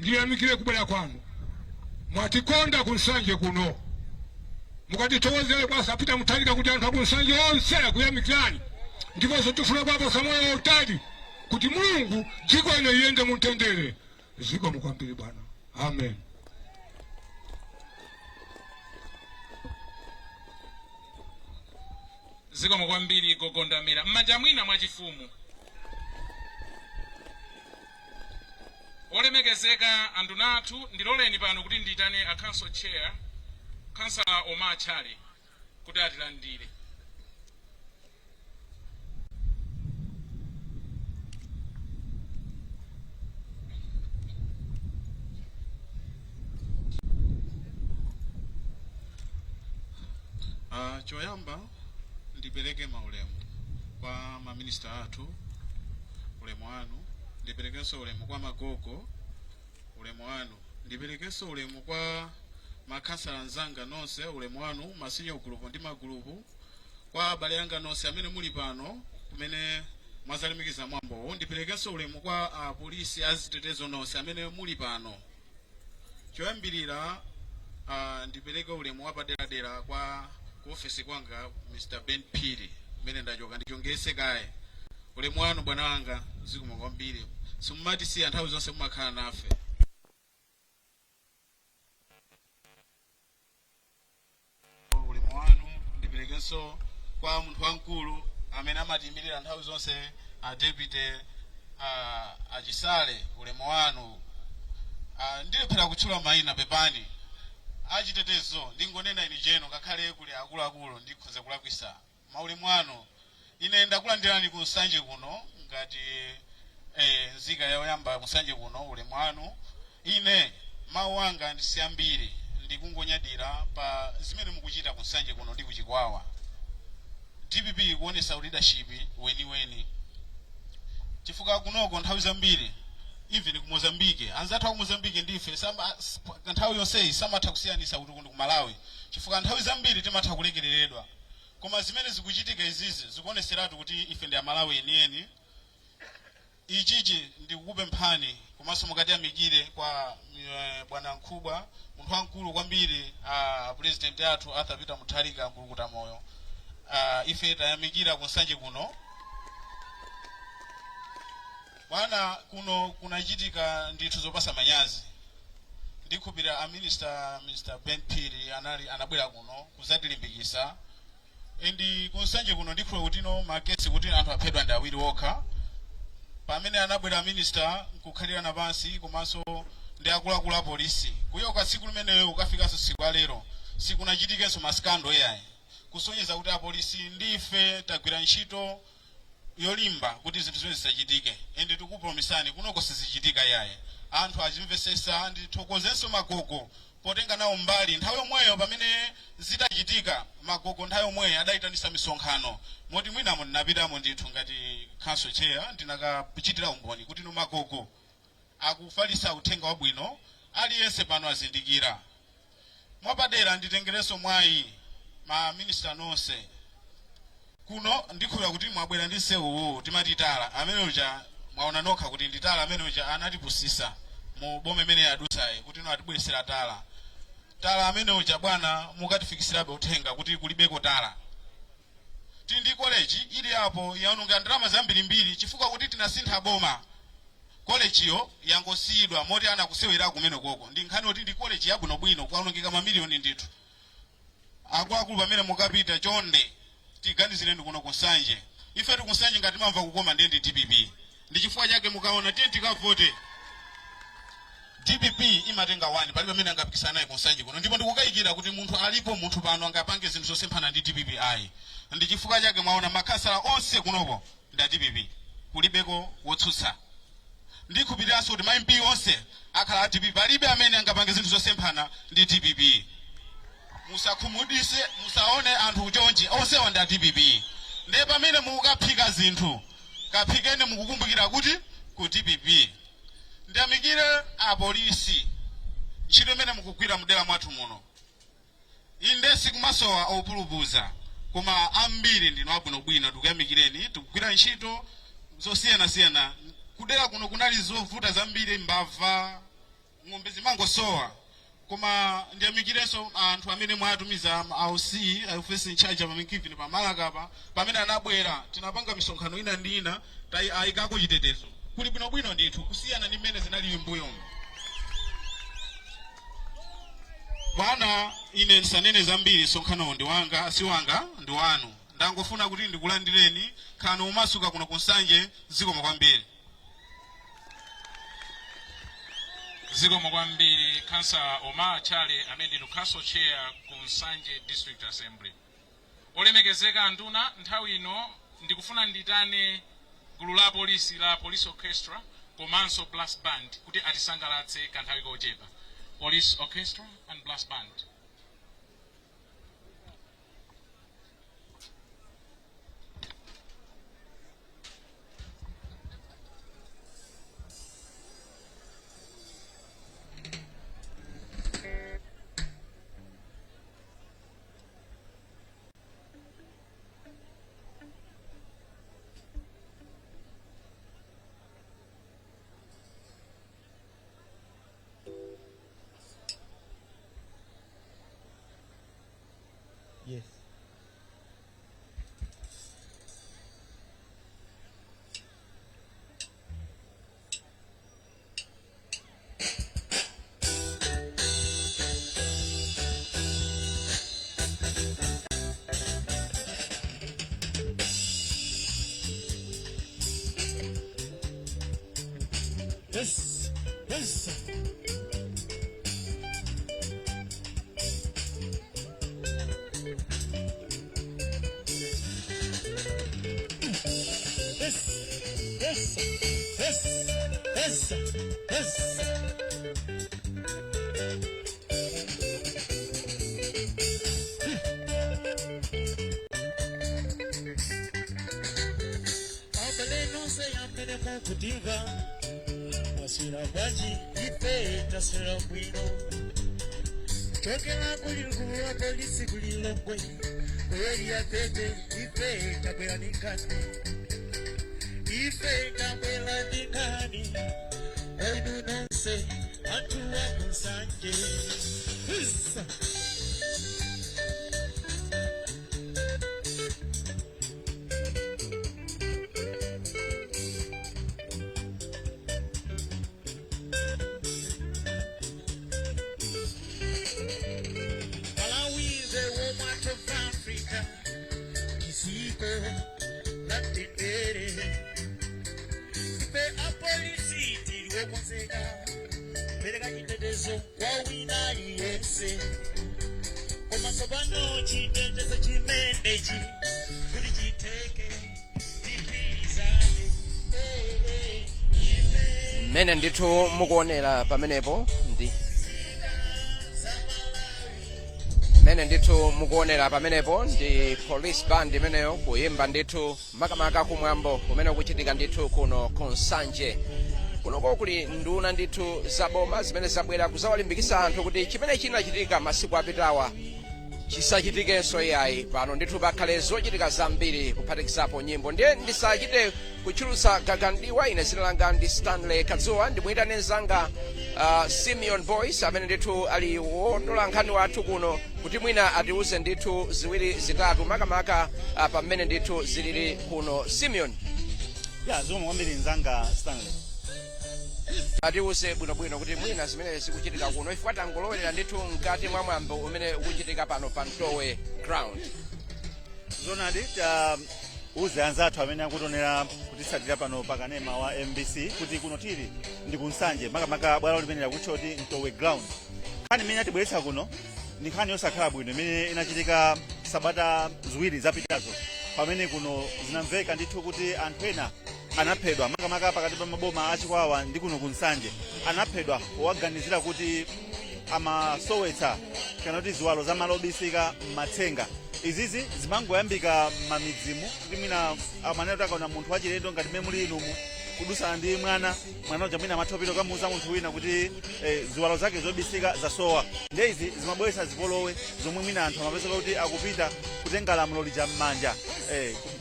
Ndiyamikire kubwera kwanu. Mwatikonda ku Nsanje kuno. Mukatithokozere kwa a Peter Mutharika kuti anthu aku Nsanje onse akuyamikirani, ndiponso tifuna kuwapatsa moyo wautali kuti Mulungu dziko lino liyende mumtendere. Zikomo kwambiri bwana. Amen. Zikomo kwambiri Gogo Ndamera. M'manja mwina mwachifumu. Olemekezeka anduna athu, ndiloleni pano kuti ndiyitane a council chair, Councillor Omar Chale, kuti atilandire. Choyamba ndipereke maulemu kwa maminista athu, ulemu wanu. Ndiperekenso ulemu kwa magogo, ulemu wanu. Ndiperekenso ulemu kwa makhansala anzanga nonse, ulemu wanu, ma senior group ndi magulupu, kwa abale anga nonse amene muli pano kumene mwazalemekeza mwambowo. Ndiperekenso ulemu kwa apolisi azitetezo nonse amene muli pano. Choyambirira, ndipereke ulemu wapaderadera kwa ku ofesi kwanga Mr. Ben Phiri, kumene ndachoka, ndichongese kaye. Ulemu wanu bwana wanga, zikomo kwambiri, simumatisiya, nthawi zonse mumakhala nafe. Ulemu wanu. Ndiperekenso kwa munthu wamkulu amene amatiyimirira nthawi zonse, a deputy achisale, ulemu wanu. Ndilephera kutchula mayina, pepani. Achitetezo ndingonena ine cheno, ngakhale kuli akuluakulu ndikhoza kulakwisa. Maulemu anu. Ine ndakulandirani ku Nsanje kuno ngati nzika yoyamba ku Nsanje kuno. Ulemu wanu. Ine mawu anga ndisi ambiri, ndikungonyadira pa zimene mukuchita ku Nsanje kuno ndi kuchikwawa. DPP ikuonesa leadership weniweni, chifukwa kunoko nthawi zambiri, even ku Mozambique, anzathu aku Mozambique ndife nthawi yonseyi samatha kusiyanisa kuti kuno ku Malawi, chifukwa nthawi zambiri timatha kulekereredwa. Koma zimene zikuchitika izizi zikuoneseratu kuti ife ndi Amalawi enieni. Ichichi ndikukupemphani komanso mukatiyamikire kwa bwana mkubwa, munthu wamkulu kwambiri, president athu Arthur Peter Mutharika, Mkulukuta moyo. Ife tayamikira ku Nsanje kuno bwana. Kuno kunachitika ndithu zopasa manyazi. Ndikhulupirira a minister, Mr. Ben Phiri, anali anabwera kuno kuzatilimbikisa. And ku Nsanje kuno ndikhulupirira kuti no ma case kuti anthu aphedwa ndi awiri okha. Pamene anabwera minister nkukhalirana pansi komanso ndi akuluakulu a polisi, kuyoka tsiku limeneyo ukafikanso tsiku la lero sikunachitikenso ma scandal yayi, kusonyeza kuti apolisi ndife tagwira ntchito yolimba kuti zinthu zimene zisachitike. And tikupromisani kunoko sizichitika yayi, anthu azimvesesa. Ndithokozenso magogo potenga nawo mbali nthawi yomweyo. Pamene zitachitika, magogo nthawi yomweyo adayitanisa misonkhano, moti mwinamo ndinapitamo ndithu ngati council chair, ndinakachitira umboni kuti no, magogo akufalisa uthenga wabwino, aliyense pano azindikira. Mwapadera nditengerenso mwayi ma minister nonse kuno, ndikhulupirira kuti mwabwera ndi msewuwu timati tala amene uja. Mwaona nokha kuti ndi tala amene uja anatipusisa mu boma imene yadusayi kuti no, atibweresera tala. Tala amene uja bwana, mukatifikisirabe uthenga kuti kulibeko tala. Tili ndi college ili apo, yaononga ndalama zambirimbiri chifukwa kuti tinasintha boma. Kolejiyo yangosiyidwa, moti ana kusewera kumene koko. Ndi nkhani yoti ndi college yabwinobwino, kwaonongeka mamiliyoni ndithu. Akuluakulu, pamene mukapita, chonde tiganizireni kuno kunsanje. Ife tikunsanje ngati timamva kukoma ndiye ndi DPP. Ndi chifukwa chake mukaona tiye tikavote, DPP imatenga 1. Palibe amene angapikisana naye kunsanje kuno, ndipo ndikukayikira kuti munthu alipo, munthu pano angapange zinthu zosemphana ndi DPP ayi. Ndi chifukwa chake mwaona makhansala onse kunoko ndi a DPP, kulibeko wotsutsa. Ndikhulupiriranso kuti ma MP onse akhala a DPP, palibe amene angapange zinthu zosemphana ndi DPP. Musakhumudwise, musaone anthu chonchi, onsewa ndi a DPP. Ndiye pamene mukaphika zinthu, kaphikeni mukukumbukira kuti ku DPP. Ndiyamikire apolisi ntchito imene mukugwira mudera mwathu muno. Inde, sikumasowa opulupudza, koma ambiri ndinu abwinobwino, tikuyamikireni. Tikugwira ntchito zosiyanasiyana kudera kuno. Kunali zovuta zambiri, mbava. Ng'ombe zimangosowa. Koma ndiyamikirenso anthu amene mwatumiza, AUC, office in charge pa Minkivini, pa Malakapa, pamene anabwera tinapanga misonkhano ina ndi ina, ayikako chitetezo, kuli bwinobwino ndithu kusiyana ndi mmene zinalili m'mbuyomu. Bwana, ine ndisanene zambiri, msonkhanowo ndi wanga, si wanga, ndi wanu. Ndangofuna kuti ndikulandireni, khalani omasuka kuno kuNsanje. Zikomo kwambiri. Zikomo kwambiri, Khansala Omar Chale, amene ndinu council chair ku Nsanje District Assembly. Olemekezeka anduna, nthawi ino ndikufuna nditane gulu la polisi la Police Orchestra komanso brass band kuti atisangalatse kanthawi kochepa. Police Orchestra and brass band. Yes. Yes. Yes. Yes. Yes. Yes. Yes. Yes. Abale nonse amene mukutimva, mwaswera bwanji? Ife taswera bwino. Chokera kuli likulu la polisi ku Lilongwe, ku Area 30, ife tabwera ndi nkhani, ife tabwera ndi nkhani enu nonse anthu a kuNsanje. Isa. Malawi, the warm heart of Africa, dziko la mtendere. Ife apolisi tili wokonzeka pereka chitetezo kwa wina aliyense, koma tsopano chitetezo chimenechi kuti chitheke, tigwirizane. Eh, eh, ife Mmene ndithu mukuonera pamenepo ndi mmene ndithu mukuonera pamenepo ndi police band imeneyo kuyimba ndithu, makamaka kumwambo kumene kuchitika ndithu kuno ku Nsanje. Kunoko kuli nduna ndithu zaboma zimene zabwera kuzawalimbikitsa anthu kuti chimene chinachitika masiku apitawa chisachitikenso iyayi. Pano ndithu pakhale zochitika zambiri, kuphatikizapo nyimbo. Ndiye ndisachite kutchulutsa gagandiwa, ine zina langa ndi Stanley Kadzuwa. Ndimuyitane mzanga Simeon Boyce, amene ndithu ali wotola nkhani wathu kuno, kuti mwina atiuze ndithu ziwiri zitatu, makamaka pamene ndithu zilili kuno. Simeon. Ya, zikomo kwambiri, mzanga Stanley. Atiuze bwinobwino kuti mwina zimene zikuchitika kuno, ifika tangolowerera ndithu mkati mwa mwambo umene ukuchitika pano pa Mtowe Ground. Zonadi, uze anzathu amene akutionera, kutitsatira pano pakanema wa MBC, kuti kuno tili ndi kuNsanje, makamaka bwalo limene lakutcha kuti Mtowe Ground. Nkhani imene atibweretsa kuno ndi nkhani yosakhala bwino imene inachitika sabata 2 zapitazo, pamene kuno zinamveka ndithu kuti anthu ena anaphedwa, makamaka pakati pa maboma aChikwawa ndi kuno kuNsanje. Anaphedwa powaganizira kuti amasowetsa kana kuti ziwalo za malo obisika m'matsenga. Izizi zimangoyambika m'mamidzimu, kuti mwina amanena kuti akaona munthu wachilendo ngati mmene muli inumu kudusana ndi mwana, mwana uja mwina amatha kupita kukamuuza munthu wina kuti ziwalo zake zobisika zasowa. Ndiye izi zimabweretsa zipolowe zomwe mwina anthu amapezeka kuti akupita kutenga lamulo lija m'manja,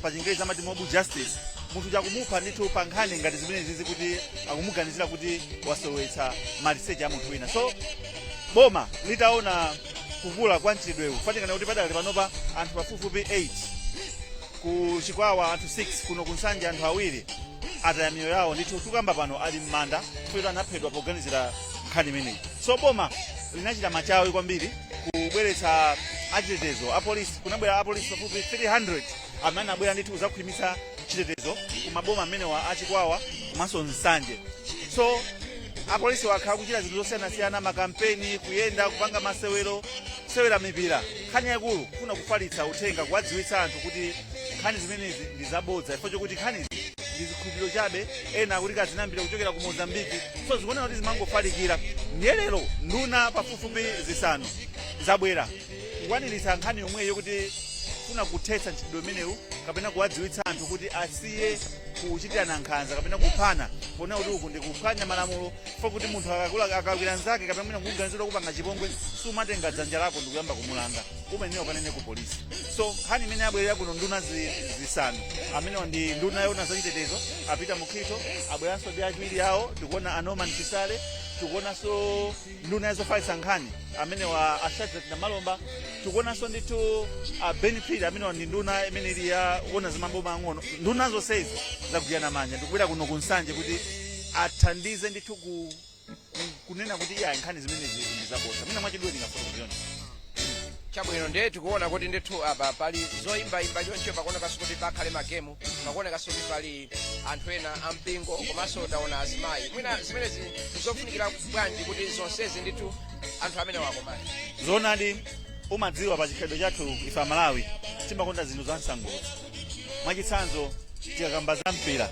pa Chingerezi amati mob justice. Munthu chakumupha ndithu pa nkhani ngati zimene zizi, kuti akumuganizira kuti wasowetsa maliseche a munthu wina. So boma litaona kukula kwa mchitidwewu, fatikana kuti padakali panopa anthu pafupifupi 8 ku Chikwawa, anthu 6 kuno kuNsanje, anthu 2 ataya miyoyo yawo ndithu. Tukamba pano ali m'manda chifukwa anaphedwa poganizira nkhani imeneyi. So boma linachita machawi kwambiri kubweretsa achitetezo, apolisi. Kunabwera apolisi pafupi 300 amene abwera ndithu kuzakhwimitsa chitetezo kumaboma amenewa aChikwawa komanso Nsanje. So apolisi wakhala kuchita zinthu zosiyanasiyana, makampeni, kuyenda, kupanga masewero, kusewera mipira. Nkhani yakulu kufuna kufalitsa uthenga, kuwadziwitsa anthu kuti nkhani zimenezi ndi zabodza, chifukwa chokuti nkhanizi ndi zikhulupiriro chabe. Ena akuti kazinambira kuchokera ku Mozambiki, so zikuoneka kuti zimangofalikira. Ndiye lero nduna pafupifupi 5 zabwera kukwaniritsa nkhani yomweyo, kuti kufuna kuthetsa mchitidwe umenewu kapena kuwadziwitsa anthu kuti asiye kuchitirana nkhanza kapena kuphana, kuona kuti uku ndi kuphwanya malamulo, chifukwa kuti munthu akakula akawira nzake kapena mwina kukuganizira kupanga chipongwe, sumatenga dzanja lako ndikuyamba kumulanga, umeneyo kanene ku polisi. So nkhani imene abwerera kuno nduna 5 amenewa ndi nduna yoona zachitetezo apita Mukhito, abweranso ndi achiwiri awo, tikuona a Norman Chisale. Tikuonanso nduna yazofalitsa nkhani amenewa a Shadrack Namalomba. Tikuonanso ndithu a Ben Phiri, amenewa ndi nduna imene ili yoona zamaboma ang'ono. Nduna zonsezi zagwirana manja ndikubwera kuno kuNsanje kuti athandize ndithu kunena kuti iya, nkhani zimenezi ndi zabodza. Mwina mwachidule ndingafotokozeni. Chabwino, ndiye tikuona kuti ndithu apa pali zoyimbayimba choncho, pakuonekanso kuti pakhale magemu, pakuonekanso kuti pali anthu ena ampingo, komanso taona azimayi. Mwina zimenezi zofunikira bwanji kuti zonsezi ndithu anthu amene wakomani? Zoonadi, umadziwa pa chikhalidwe chathu ife Amalawi timakonda zinthu za msangulutso. Mwachitsanzo, tikakamba za mpira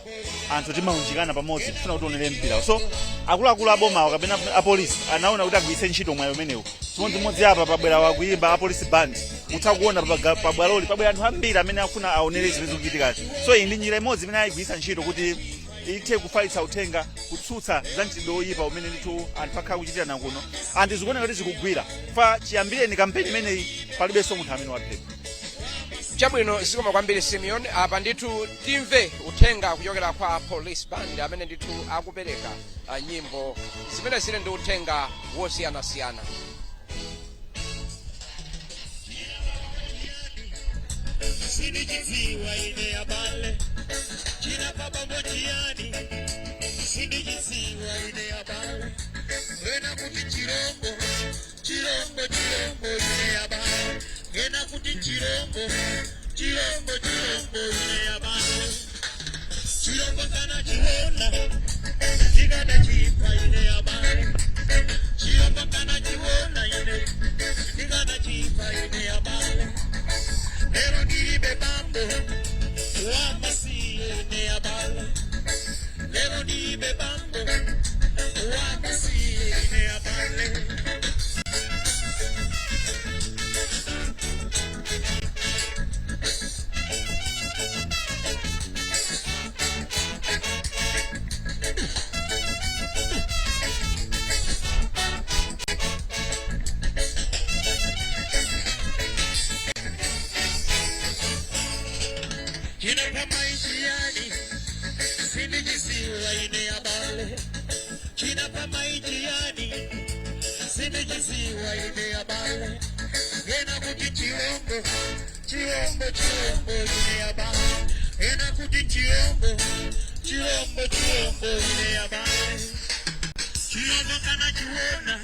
anthu timaunjikana pamodzi kufuna kuti tionere mpira. So akuluakulu abomawo kapena apolisi anaona kuti agwiritse ntchito mwayi umenewu. Chimodzimodzi apa pabwera wakuyimba, apolisi band. Mutha kuona pabwaloli pabwera anthu ambiri amene akufuna aonere zimene zikuchitikazi. So iyi ndi njira imodzi imene ayigwiritsa ntchito kuti ithe kufalitsa uthenga, kutsutsa za mchitidwe woyipa umene ndithu anthu akhala kuchitirana kuno. Anthu zikuoneka kuti zikugwira fa chiyambireni kampeni imeneyi palibenso munthu amene waphedwa. Chabwino, zikoma kwambiri, Simeon. Apa ndithu timve uthenga kuchokera kwa police band amene ndithu akupereka nyimbo zimene zili ndi uthenga wosiyanasiyana. Sindichidziwa ine abale, chinapa bambo chiyani? Sindichidziwa ine abale. Ena kuti chirombo, chirombo, chirombo ine abale. Ena kuti chirombo, chirombo, chirombo ine abale. Chirombo kana chiona ndikadachipa ine abale. Chirombo kana chiona ine ndikadachipa ine abale. Lero ndilibe bambo wamasiye ine abale. Lero ndilibe bambo wamasiye ine abale. Chinapamaishiyani? Sindichiziwa ine abale. Chinapamaishiyani? Sindichiziwa ine abale. Ena kuti chirombo, chirombo, chirombo ine abale. Ena kuti chirombo, chirombo, chirombo ine abale. Chirombo kana chiona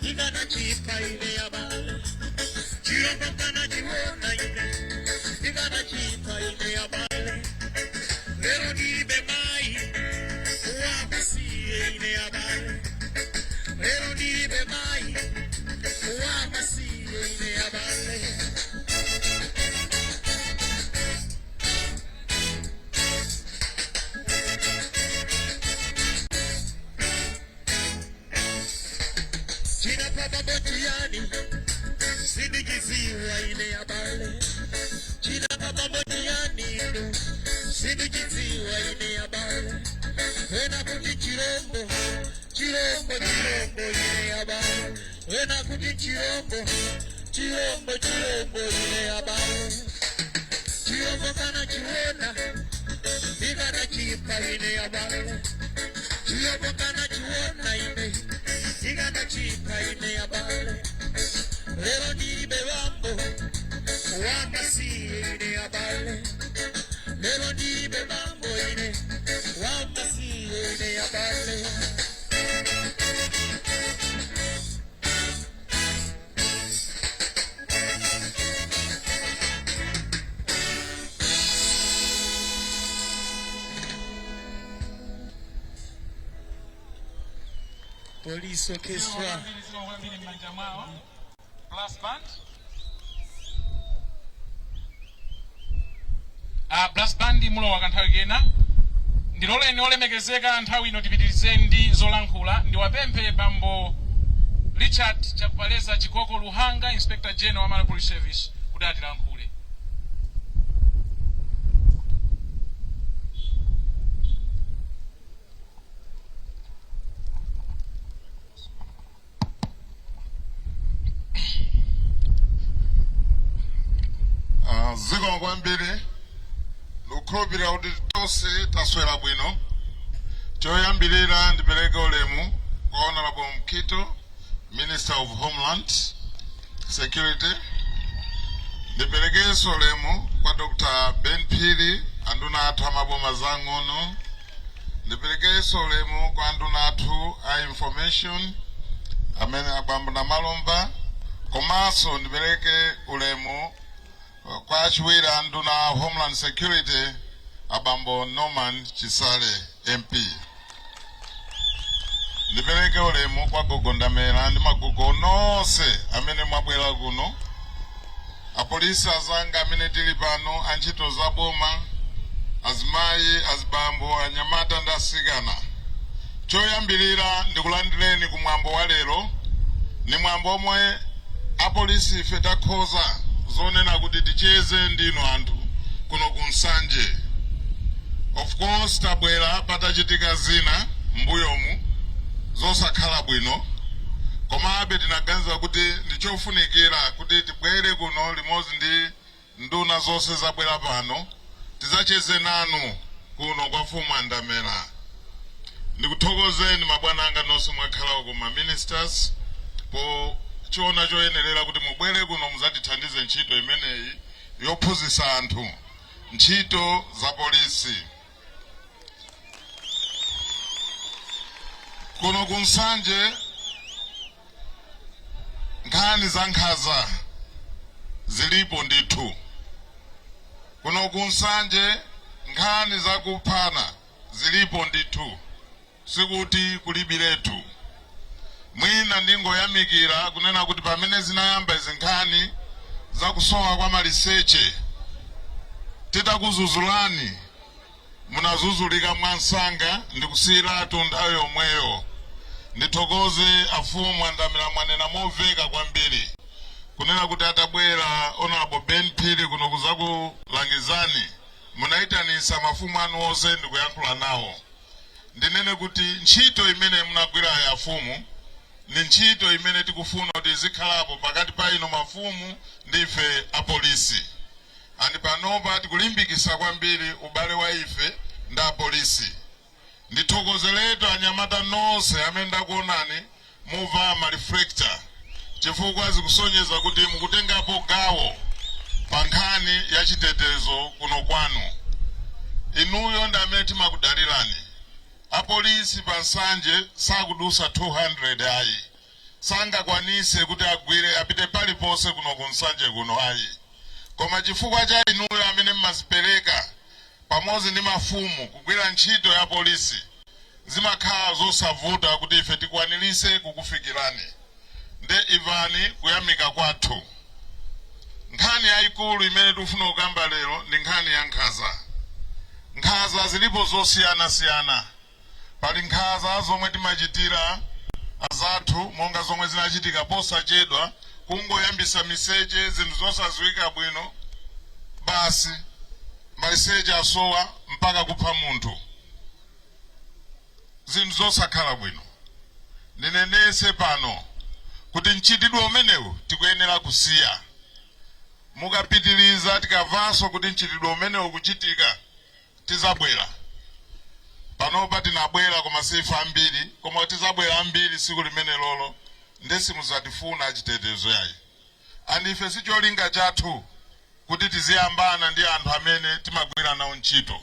ndikanachipa ine abale. Chirombo kana chiona ine ndikanachipa ine abale. Lero ndilibe mai wamasiye ine abale. Lero ndilibe mai wamasiye ine abale. Chinapa bambo chiyani? Sindichidziwa ine abale. Chinapa bambo chiyani ino? Sindichidziwa ine abale. Ena kuti chirombo, chirombo, chirombo ine abale. Ena kuti chirombo, chirombo, chirombo ine abale. Chirombo kana chiona. Ndikanachipa ine abale, chiyobo kanachiona ine, ndikanachipa ine abale. Lero ndilibe bambo wamasiye ine abale, lero ndilibe bambo ine wamasiye ine abale. Police Orchestra. Zikomo kwambiri m'manja mwawo brass band. Ah, brass band mulowa kanthawi kena. Ndiloleni olemekezeka, nthawi ino tipitirize ndi zolankhula. Ndiwapemphe bambo Richard Chakupaleza Chikoko Luhanga, Inspector General wa Malawi Police Service, kuti atilankhule. Ah, zikomo kwambiri. Ndikukhulupirira kuti tonse taswera bwino. Choyambirira, ndipereke ulemu kwa Honorable Mkito, Minister of Homeland Security. Ndiperekenso ulemu kwa Dr. Ben Phiri, anduna athu amaboma zang'ono. Ndiperekenso ulemu kwa anduna athu a Information, amene abambo Namalomba. Komanso ndipereke ulemu kwa achiwiri a nduna Homeland Security, abambo Norman Chisale MP. Ndipereke ulemu kwa gogo Ndamera ndi magogo nonse amene mwabwera kuno, apolisi azanga amene tili pano, antchito za boma, azimayi, azibambo, anyamata ndi asikana. Choyambirira, ndikulandireni kumwambo wa lero. Ni mwambo omwe apolisi ife takhoza zonena kuti ticheze ndinu anthu kuno ku Nsanje. Of course, tabwera patachitika zina mbuyomu zosakhala bwino, komabe tinaganiza kuti ndichofunikira kuti tibwere kuno limodzi ndi nduna zonse zabwera pano, tidzacheze nanu kuno kwa mfumu Andamera. Ndikuthokozeni mabwana anga nonse mwakhala ku ma ministers po chiona choyenerera kuti mubwere kuno muzatithandize ntchito imeneyi yophunzitsa anthu ntchito za polisi kuno ku Nsanje. Nkhani za nkhanza zilipo ndithu kuno ku Nsanje, nkhani zakuphana zilipo ndithu, sikuti kulibiretu. Mwina ndingoyamikira kunena kuti pamene zinayamba izi nkhani zakusowa kwa maliseche, titakuzuzulani munazuzulika mwansanga ndikusiyiratu nthawi yomweyo. Ndithokoze afumu Andamira, mwanena momveka kwambiri kunena kuti atabwera Honorable Ben Phiri kuno kuzakulangizani, munayitanisa mafumu anu onse ndikuyankhula nawo. Ndinene kuti ntchito imene munagwirayo afumu ni ntchito imene tikufuna kuti izikhalapo pakati pa inu mafumu ndife apolisi. And panopa tikulimbikisa kwambiri ubale wa ife ndi apolisi. Ndithokozeretu anyamata nonse amene ndakuonani muvala ma reflector, chifukwa zikusonyeza kuti mukutengapo gawo pa nkhani ya chitetezo kuno kwanu. Inuyo ndi amene timakudalirani. Apolisi pa Nsanje sakudusa 200 ayi, sangakwanise kuti agwire apite paliponse kuno ku Nsanje kuno ayi, koma chifukwa cha inuyo amene mmazipereka pamodzi ndi mafumu kugwira ntchito ya polisi, zimakhala zosavuta kuti ife tikwanirise kukufikirani. Nde imvani kuyamika kwathu. Nkhani yayikulu imene tikufuna kukamba lero ndi nkhani ya nkhanza. Nkhanza zilipo zosiyanasiyana. Pali nkhanza zomwe timachitira azathu, monga zomwe zinachitika posachedwa, kungoyambisa miseche, zinthu zosadziwika bwino, basi maliseche asowa mpaka kupha munthu, zinthu zosakhala bwino. Ndinenese pano kuti mchitidwe umenewu tikuyenera kusiya. Mukapitiliza, tikamvanso kuti mchitidwe umenewu kuchitika, tizabwera. Panopa tinabwera koma sife ambiri, koma tizabwera ambiri siku limene lolo, nde simuzatifuna achitetezo yayi. And ife sicholinga chathu kuti tiziyambana ndi anthu amene timagwira nawo ntchito.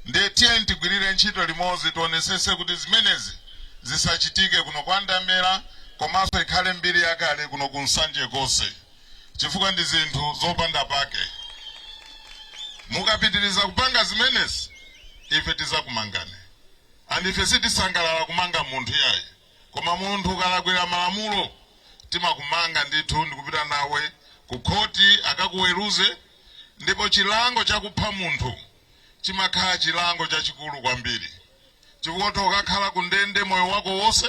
Ndiye tiyeni tigwirire ntchito limodzi, tionesese kuti zimenezi zisachitike kuno kwa Ndamera, komanso ikhale mbiri yakale kuno ku Nsanje konse, chifukwa ndi zinthu zopanda pake. Mukapitiriza kupanga zimenezi, ife tizakumangani. And ife sitisangalala kumanga munthu yayi, koma munthu ukalakwira malamulo timakumanga ndithu ndikupita nawe ku khoti akakuweruze. Ndipo chilango chakupha munthu chimakhala chilango chachikulu kwambiri, chifukwa ukakhala ku ndende moyo wako wonse,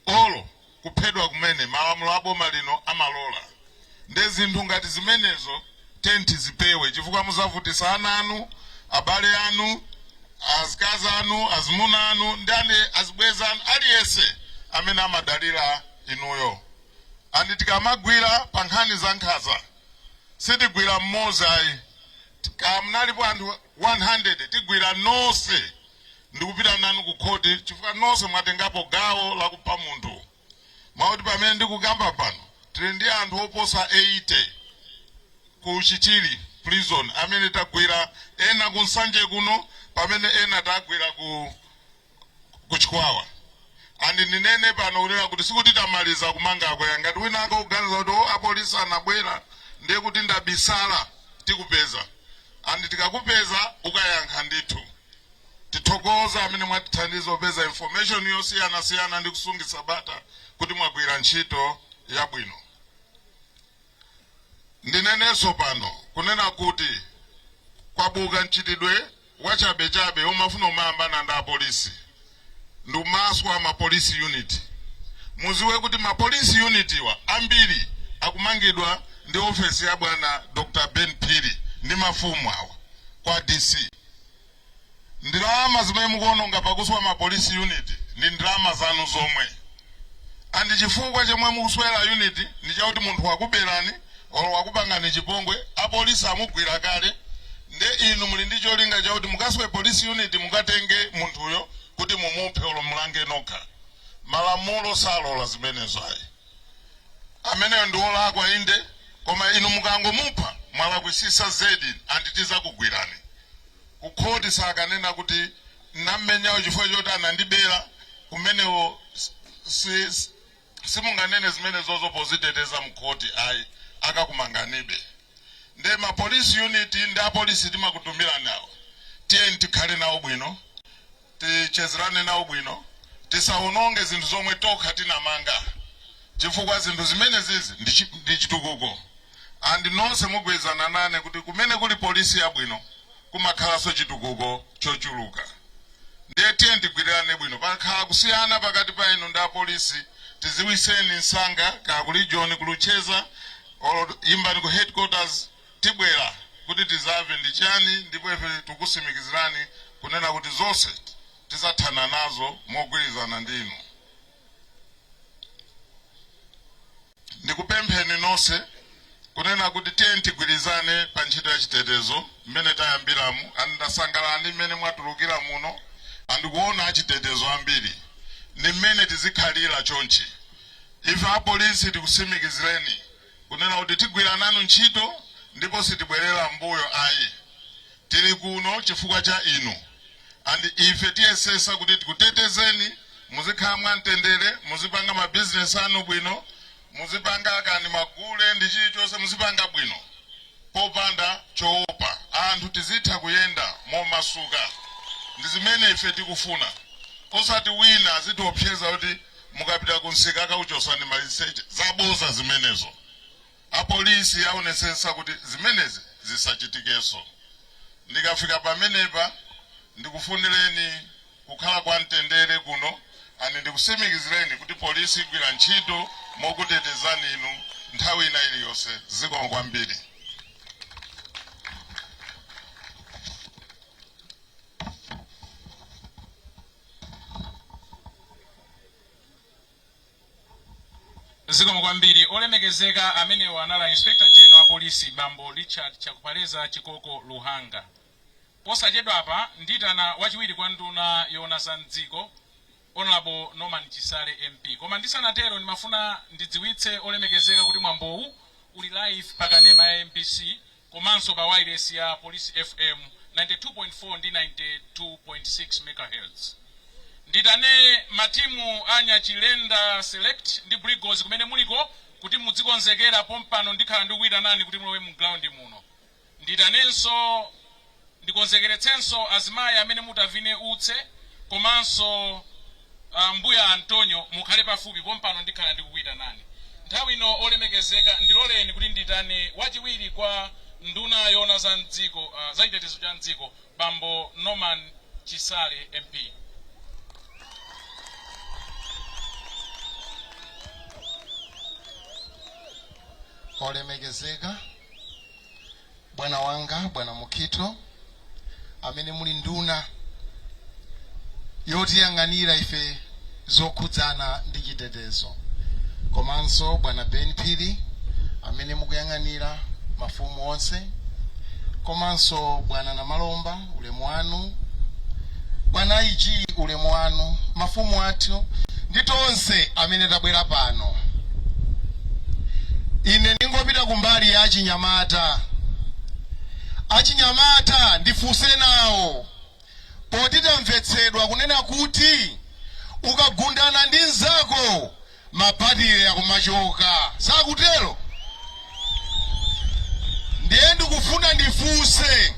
olo kuphedwa kumene malamulo a boma lino amalola. Nde zinthu ngati zimenezo tiyeni tizipewe, chifukwa muzavutisa ana anu, abale anu, azikazi anu, azimuna anu ndi ane azibwenzi anu, aliyense amene amadalira inuyo. And tikamagwira pa nkhani za nkhanza, sitigwira mmodzi ayi. Kamunalipo anthu 100, tigwira nonse ndikupita nanu ku khoti, chifukwa nonse mwatengapo gawo lakupha munthu. Mwakuti pamene ndikukamba pano, tili ndi anthu oposa 80 ku Chichiri Prison amene tagwira, ena ku Nsanje kuno, pamene ena tagwira ku Chikwawa. And ndinene pano kunena kuti sikuti tamaliza kumangako ya. Ngati wina akakuganiza kuti o, apolisi anabwera, ndiye kuti ndabisala, tikupeza. And tikakupeza ukayankha ndithu. Tithokoza amene mwatithandiza kupeza information yosiyanasiyana ndi kusungitsa bata, kuti mwagwira ntchito yabwino. Ndinenenso pano kunena kuti kwabuka mchitidwe wachabechabe omafuna umayambana ndi apolisi ndi umaswa ma police unit. Muziwe kuti ma police unit wa ambiri akumangidwa ndi ofesi ya bwana Dr Ben Phiri ndi mafumu awa kwa DC. Ndalama zimene mukuononga pakuswa ma police unit ndi ndalama zanu zomwe. And chifukwa chomwe mukuswera unit ndi chakuti munthu wakuberani olo wakupangani chipongwe, apolisi amugwira kale, nde inu muli ndi cholinga chakuti mukaswe police unit, mukatenge munthuyo kuti mumuphe olo mulange nokha. Malamulo salola zimenezo ayi. Ameneyo ndi wolakwa inde, koma inu mukangomupha mwalakwisisa zedi, and tizakugwirani kukhoti. Sakanena kuti nammenyawo chifukwa choti anandibera kumenewo. Simunganene zimene zozo poziteteza mkhoti ayi, akakumanganibe. Nde ma police unit ndi apolisi timakutumira nawo, tiyeni tikhale nawo bwino, tichezerane nawo bwino, tisawononge zinthu zomwe tokha tinamanga, chifukwa zinthu zimene zizi ndi chitukuko. And nonse mugwirizana nane kuti kumene kuli polisi yabwino kumakhalanso chitukuko chochuluka. Ndiye tiye tigwirirane bwino. Pakhala kusiyana pakati pa inu ndi apolisi, tiziwiseni msanga, kaya ku region, kulucheza, olo imbani ku headquarters, tibwera kuti tizamve ndi chani. Ndipo ife tikusimikizirani kunena kuti zonse tizathana nazo mogwirizana ndi inu. Ndikupempheni nonse kunena kuti tiye tigwirizane pa ntchito ya chitetezo mmene tayambiramu. And ndasangalala ndi mmene mwatulukira muno andikuona achitetezo ambiri, ndi mmene tizikhalira chonchi. Ife apolisi tikusimikizireni kunena kuti tigwira nanu ntchito ndipo sitibwerera mbuyo ayi. Tili kuno chifukwa cha inu, and ife tiyesesa kuti tikutetezeni, muzikhala mwamtendere, muzipanga mabizinesi anu bwino, muzipanga kani magule ndi chilichonse muzipanga bwino popanda choopa. Anthu tizitha kuyenda momasuka, ndi zimene ife tikufuna, osati wina azitiopseza kuti mukapita kunsika akakuchosani maliseche. Zaboza zimenezo. Apolisi aonesesa kuti zimenezi zisachitikenso. Ndikafika pamenepa, ndikufunireni kukhala kwa mtendere kuno, and ndikusimikizireni kuti polisi igwira ntchito mokutetezani inu nthawi ina iliyonse. Zikomo kwambiri. Zikomo kwambiri, olemekezeka. Amenewo anali Inspector General wa polisi, Bambo Richard Chakupaleza Chikoko Luhanga. Posachedwapa nditana wachiwiri kwa nduna yoona za mdziko, Honorable Norman Chisale MP. Koma ndisanatero, ndimafuna ndidziwitse olemekezeka kuti mwambowu uli live pakanema ya MBC komanso pa wireless ya Police FM 92.4 ndi 92.6 megahertz. Nditane matimu a Nyachilenda Select ndi Brigos kumene muliko kuti mudzikonzekera. Pompano ndikhala ndikuyitanani kuti mulowe mu ground muno. Nditanenso, ndikonzekeretsenso azimayi amene mutavine utse komanso mbuya Antonio, mukhale pafupi. Pompano ndikhala ndikukuyitanani. Nthawi ino, olemekezeka, ndiloleni kuti nditane wachiwiri kwa nduna yoona za mdziko, za chitetezo cha mdziko, Bambo Norman Chisale MP. Olemekezeka bwana wanga, bwana Mukhito, amene muli nduna yotiyang'anira ife zokhudzana ndi chitetezo, komanso bwana Ben Phiri amene mukuyang'anira mafumu onse, komanso bwana Namalomba, ulemu wanu, bwana IG, ulemu wanu, mafumu athu ndi tonse amene tabwera pano. Ine ndingopita kumbali ya achinyamata. Achinyamata, ndifunse nawo, poti tamvetsedwa kunena kuti ukagundana ndi mnzako mabatire akumachoka, sakutero? Ndiye ndikufuna ndifunse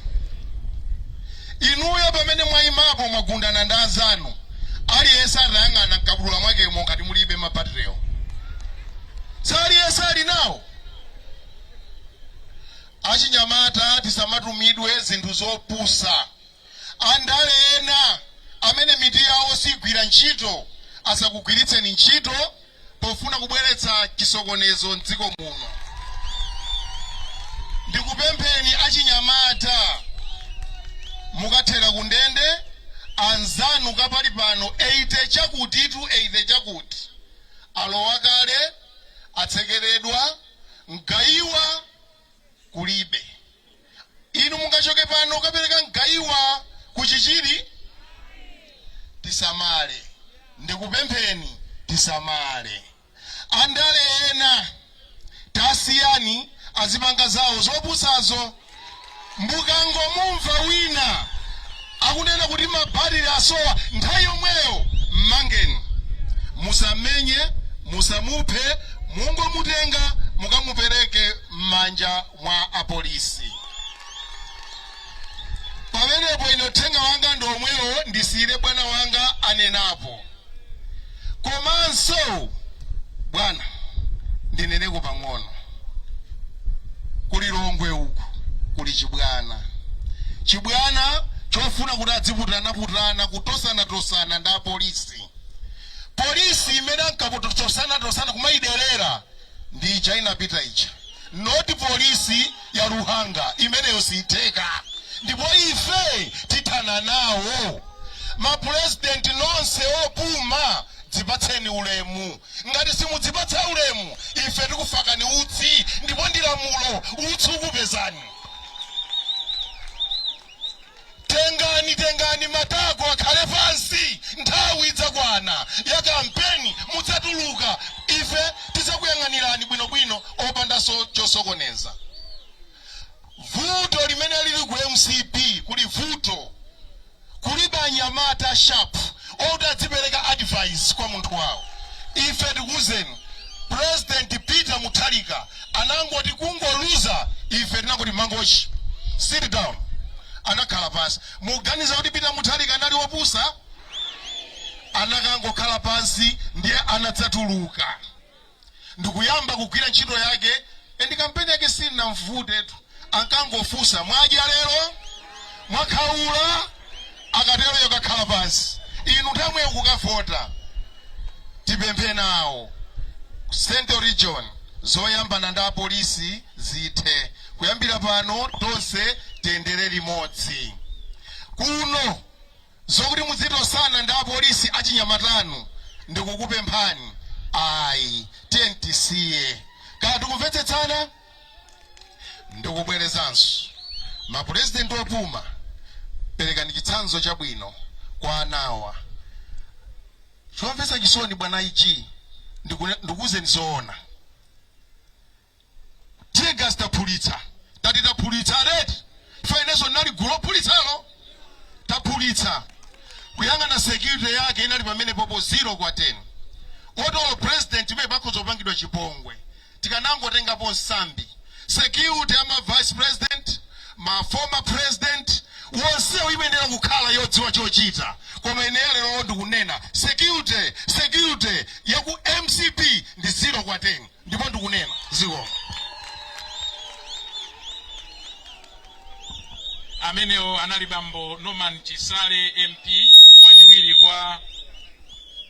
inuyo, pamene mwayimapo mwagundana ndi anzanu, aliyense atayang'ana mkabudula mwakemo ngati mulibe mabatirewo, saliyense ali nawo? Achinyamata, tisamatumidwe zinthu zopusa. Andale ena amene miti yawo sigwira ntchito asakugwiritseni ntchito pofuna kubweretsa chisokonezo mdziko muno. Ndikupempheni achinyamata, mukathera kundende anzanu kapali pano 80 chakuti tu 80 chakuti alowa kale, atsekeredwa, mgayiwa kulibe. Inu mungachoke pano ukapereka mgayiwa kuchichiri? Tisamale, ndikupempheni, tisamale. Andale ena tasiyani azipanga zawo zopusazo. Mukangomumva wina akunena kuti mabatire asowa, nthawi yomweyo mmangeni. Musamenye, musamuphe, mungomutenga mukamupereke m'manja mwa apolisi. Pamenepo ine uthenga wanga ndi omwewo, ndisiyire bwana wanga anenapo. Komanso bwana, ndineneko pang'ono. Kulilongwe uku kuli chibwana, chibwana chofuna kuti adziputanaputana, kutosanatosana ndi apolisi. Polisi imene ankapotosana-tosana kumayiderera ndi ija inapita ija, not polisi ya Luhanga. Imeneyo siyitheka, ndipo ife tithana nawo. Mapurezidenti nonse opuma, dzipatseni ulemu. Ngati simudzipatsa ulemu, ife tikufakani utsi, ndipo ndi lamulo, utsi ukupezani. Tengani, tengani matako akhale pansi. Nthawi idzakwana ya kampeni, mudzatuluka, ife tidzakuyang'anirani bwinobwino opandanso chosokoneza. Vuto limene lili ku MCP, kuli vuto, kulibe anyamata sharp oti adzipereka advice kwa munthu wawo. Ife tikuwuzeni, President Peter Mutharika anangoti kungoluza, ife tinangoti, "Mangochi, sit down." Anakhala pansi. Muganiza kuti Peter Mutharika anali wopusa? Anakangokhala pansi, ndiye anadzatuluka ndikuyamba kugwira ntchito yake. And kampeni yake sinamvutetu, ankangofunsa, "Mwadya lero? Mwakhaula?" Akatero yokakhala pansi, inu nthamwe kukavota. Tipemphe nawo Central Region, zoyambana ndi apolisi zithe. Kuyambira pano tonse tiyendere limodzi kuno. Zokuti muzitosana ndi apolisi achinyamatanu, ndikukupemphani, ayi, tiye tisiye. Kaya tikumvetsetsana? Ndikubwerezanso, mapurezidenti opuma, Perekani chitsanzo chabwino kwa anawa. Chomvetsa chisoni, bwana IG, ndikuwuzeni zoona, teargas taphulitsa, tati taphulitsa already. Inenso ndinali gulu lophulitsalo. Taphulitsa, kuyang'ana security yake inali pamene popo 0 kwa 10. Otolo president imene pakhoza kupangidwa chipongwe, tikanangotengapo nsambi. Security ama vice president, ma former president wonsewo imayenera kukhala yodziwa chochita. Koma ine lero ndikunena, security yaku MCP ndi 0 kwa 10, ndipo ndikunena ziko. Amenewo anali bambo Norman Chisale, MP, wachiwiri kwa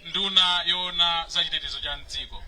nduna yoona za chitetezo cha mdziko.